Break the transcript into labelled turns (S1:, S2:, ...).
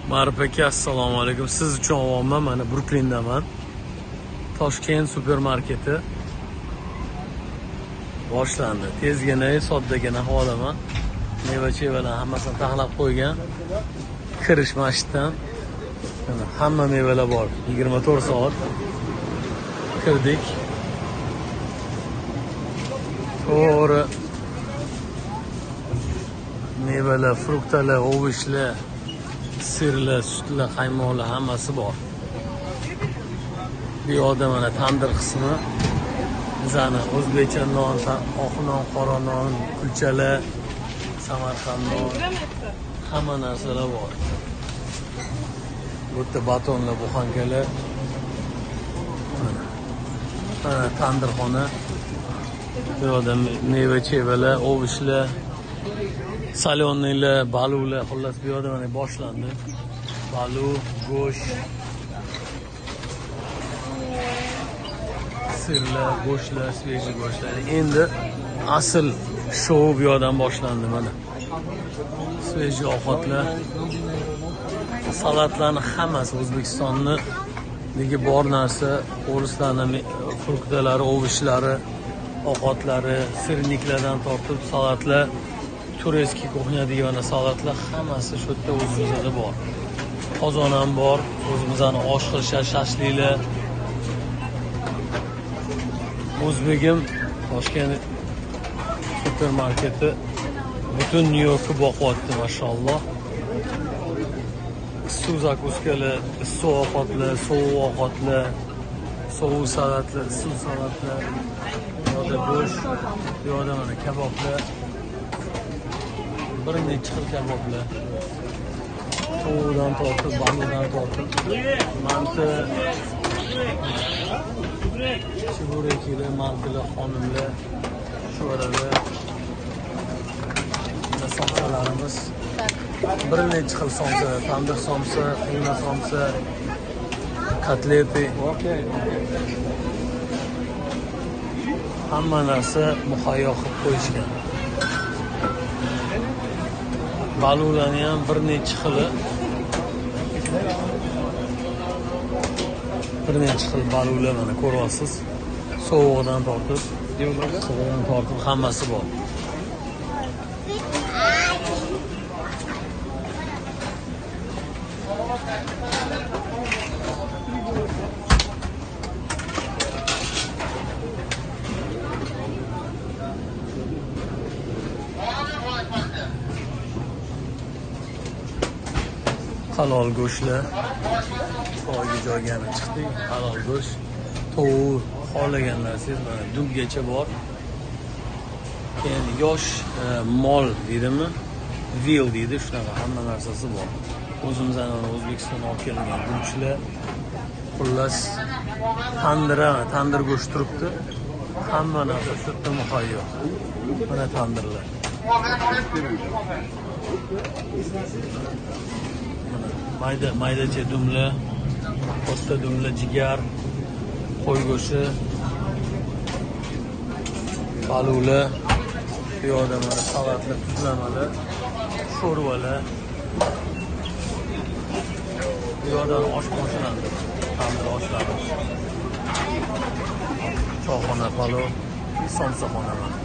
S1: Ma'rif aka, assalomu alaykum. Siz uchun olyapman, mana Bruklindaman. Toshkent supermarketi boshlandi. Tezgina, soddagina ahvoldaman. Meva-chevalar hammasini taxlab qo'ygan. Kirish masjiddan. Mana hamma mevalar bor. 24 soat kirdik. To'g'ri. Mevalar, fruktalar, ovishlar, sirlar, sutlar, qaymoqlar hammasi bor. Bu yoqda mana tandir qismi. Bizani o'zbekcha non, oq non, qora non, kulchalar, Samarqand non, hamma narsalar bor. Bu yerda batonlar, buxankalar. Mana tandirxona. Bu yoqda meva-chevalar, ovishlar, salonlar, baluvlar, xullas bu yoqda mana boshlandi. Baluv, go'sht, sirlar, go'shtlar, svejiy go'shtlar. Endi asl shou bu yoqdan boshlandi mana. Svejiy ovqatlar, salatlarni hammasi O'zbekistonni nega bor narsa, o'rislarning fruktalari, ovoshlari, ovqatlari, sirniklardan tortib salatlar, турецкий кухня degan salatlar hammasi shu yerda o'zimizda bor. Qozon ham bor, o'zimizni osh qilishar, shashliklar. O'zbegim Toshkent supermarketi butun Nyu-Yorkni boqyapti, mashalloh. Issiq zakuskalar, issiq ovqatlar, sovuq ovqatlar, sovuq salatlar, issiq salatlar, bu yoqda go'sht, bu yoqda mana kaboblar. Bir necha xil kaboblar. Tovuqdan tortib, baliqdan tortib, manti, chiburekilar, mantilar, xonimlar, sho'ralar, somsalarimiz. Bir necha xil somsa, tandir somsa, qiyma somsa, kotleti. Hamma narsa muhayyo qilib qo'yishgan. Baluvlarni ham bir necha xili. Bir necha xil baluvlar mana ko'ryapsiz. Sovuqdan tortib, issig'idan tortib hammasi bor. Halol go'shtlar, to'yga joyga yana chiqdik. Halol go'sht, tovuq, xohlagan narsangiz mana dumgacha bor. Keyin yosh mol deydimi? Veal deydi, shunaqa hamma narsasi bor. O'zimizdan O'zbekistondan olib kelingan dumchilar. Xullas, tandir go'sht turibdi. Hamma narsa shu yerda muhayyo. Mana tandirlar. Mayda maydacha dumlar, katta dumlar, jigar, qo'y go'shti, baluvlar, bu yoqda mana salatlar, tuzlamalar, sho'rvalar. Bu yoqdan osh boshlandi. Tandir oshlari. Choyxona, palov, somsaxona mana.